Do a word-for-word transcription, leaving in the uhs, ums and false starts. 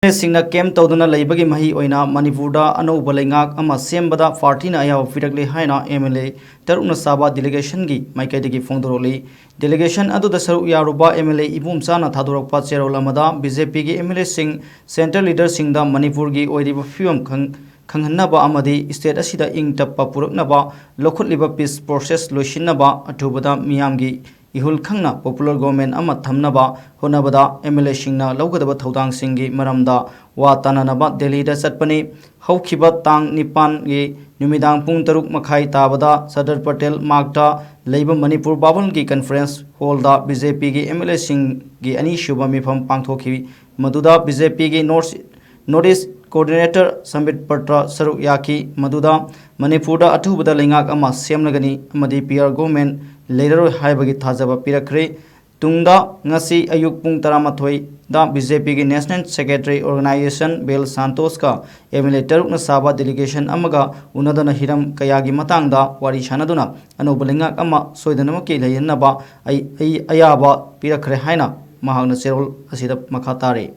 ꯁꯤꯡꯅ ꯀꯦꯝ ꯇꯧꯗꯨꯅ ꯂꯩꯕꯒꯤ ꯃꯍꯩ ꯑꯣꯏꯅ ꯃꯅꯤꯄꯨꯔꯗ ꯑꯅꯧꯕ ꯂꯩꯉꯥꯛ ꯑꯃ ꯁꯦꯝꯕꯗ ꯄꯥꯔꯇꯤꯅ ꯑꯌꯥꯕ ꯄꯤꯔꯛꯂꯦ ꯍꯥꯏꯅ ꯑꯦꯝ ꯑꯦꯜ ꯑꯦ ꯇꯔꯨꯛꯅ ꯆꯥꯕ ꯗꯦꯂꯤꯒꯦꯁꯟꯒꯤ ꯃꯥꯏꯀꯩꯗꯒꯤ ꯐꯣꯡꯗꯣꯔꯛꯂꯤ꯫ ꯗꯦꯂꯤꯒꯦꯁꯟ ꯑꯗꯨꯗ ꯁꯔꯨꯛ ꯌꯥꯔꯨꯕ ꯑꯦꯝ ꯑꯦꯜ ꯑꯦ ꯏꯕꯣꯝꯆꯥꯅ ꯊꯥꯗꯣꯔꯛꯄ ꯆꯦꯔꯣꯜ ꯑꯃꯗ ꯕꯤ ꯖꯦ ꯄꯤꯒꯤ ꯑꯦꯝ ꯑꯦꯜ ꯑꯦꯁꯤꯡ ꯁꯦꯟꯇ꯭ꯔꯦꯜ ꯂꯤꯗꯔꯁꯤꯡꯗ ꯃꯅꯤꯄꯨꯔꯒꯤ ꯑꯣꯏꯔꯤꯕ ꯐꯤꯕꯝ ꯈꯪ-, ꯈꯪꯍꯟꯅꯕ ꯑꯃꯗꯤ ꯁ꯭ꯇꯦꯠ ꯑꯁꯤꯗ ꯏꯪ ꯇꯞꯄ ꯄꯨꯔꯛꯅꯕ ꯂꯧꯈꯠꯂꯤꯕ ꯄꯤꯁ ꯄ꯭ꯔꯣꯁꯦꯁ ꯂꯣꯏꯁꯤꯟꯅꯕ ꯑꯊꯨꯕꯗ ꯃꯤꯌꯥꯝꯒꯤ ꯏꯍꯨꯜ ꯈꯪꯅ ꯄꯣꯄꯨꯂꯔ ꯒꯣꯚꯔꯟꯃꯦꯟꯠ ꯑꯃ ꯊꯝꯅꯕ ꯍꯣꯠꯅꯕꯗ ꯑꯦꯝ ꯑꯦꯜ ꯑꯦꯁꯤꯡꯅ ꯂꯧꯒꯗꯕ ꯊꯧꯗꯥꯡꯁꯤꯡꯒꯤ ꯃꯔꯝꯗ ꯋꯥ ꯇꯥꯅꯅꯕ ꯗꯦꯜꯂꯤꯗ ꯆꯠꯄꯅꯤ꯫ ꯍꯧꯈꯤꯕ ꯇꯥꯡ ꯅꯤꯄꯥꯟꯒꯤ ꯅꯨꯃꯤꯗꯥꯡ ꯄꯨꯡ ꯇꯔꯨꯛ ꯃꯈꯥꯏ ꯇꯥꯕꯗ ꯁꯔꯗꯥꯔ ꯄꯇꯦꯜ ꯃꯥꯔꯛꯇ ꯂꯩꯕ ꯃꯅꯤꯄꯨꯔ ꯚꯕꯟꯒꯤ ꯀꯟꯐꯔꯦꯟꯁ ꯍꯣꯜꯗ ꯕꯤ ꯖꯦ ꯄꯤꯒꯤ ꯑꯦꯝ ꯑꯦꯜ ꯑꯦꯁꯤꯡꯒꯤ ꯑꯅꯤꯁꯨꯕ ꯃꯤꯐꯝ ꯄꯥꯡꯊꯣꯛꯈꯤ꯫ ꯃꯗꯨꯗ ꯕꯤ ꯖꯦ ꯄꯤꯒꯤ north, north east coordinator ꯁꯝꯕꯤꯠ Patra ꯁꯔꯨꯛ ꯌꯥꯈꯤ꯫ ꯃꯗꯨꯗ ꯃꯅꯤꯄꯨꯔꯗ ꯑꯊꯨꯕꯗ ꯂꯩꯉꯥꯛ ꯑꯃ ꯁꯦꯝꯂꯒꯅꯤ ꯑꯃꯗꯤ ꯄꯤ ꯑꯥꯔ ꯒꯣꯚꯔꯟꯃꯦꯟꯠ ꯂꯩꯔꯔꯣꯏ ꯍꯥꯏꯕꯒꯤ ꯊꯥꯖꯕ ꯄꯤꯔꯛꯈ꯭ꯔꯦ꯫ ꯇꯨꯡꯗ ꯉꯁꯤ ꯑꯌꯨꯛ ꯄꯨꯡ ꯇꯔꯥꯃꯥꯊꯣꯏꯗ ꯕꯤ ꯖꯦ ꯄꯤꯒꯤ ꯅꯦꯁꯅꯦꯜ ꯁꯦꯀ꯭ꯔꯦꯇꯔꯤ ꯑꯣꯔꯒꯅꯥꯏꯖꯦꯁꯟ ꯕꯦꯜ ꯁꯥꯟꯇꯣꯁꯀ ꯑꯦꯝ ꯑꯦꯜ ꯑꯦ ꯇꯔꯨꯛꯅ ꯆꯥꯕ ꯗꯦꯂꯤꯒꯦꯁꯟ ꯑꯃꯒ ꯎꯅꯗꯨꯅ ꯍꯤꯔꯝ ꯀꯌꯥꯒꯤ ꯃꯇꯥꯡꯗ ꯋꯥꯔꯤ ꯁꯥꯟꯅꯗꯨꯅ ꯑꯅꯧꯕ ꯂꯩꯉꯥꯛ ꯑꯃ ꯁꯣꯏꯗꯅꯃꯛꯀꯤ ꯂꯩꯍꯟꯅꯕ ꯑꯩ, ꯑꯩ ꯑꯌꯥꯕ ꯄꯤꯔꯛꯈ꯭ꯔꯦ ꯍꯥꯏꯅ ꯃꯍꯥꯛꯅ ꯆꯦꯔꯣꯜ ꯑꯁꯤꯗ ꯃꯈꯥ ꯇꯥꯔꯤ꯫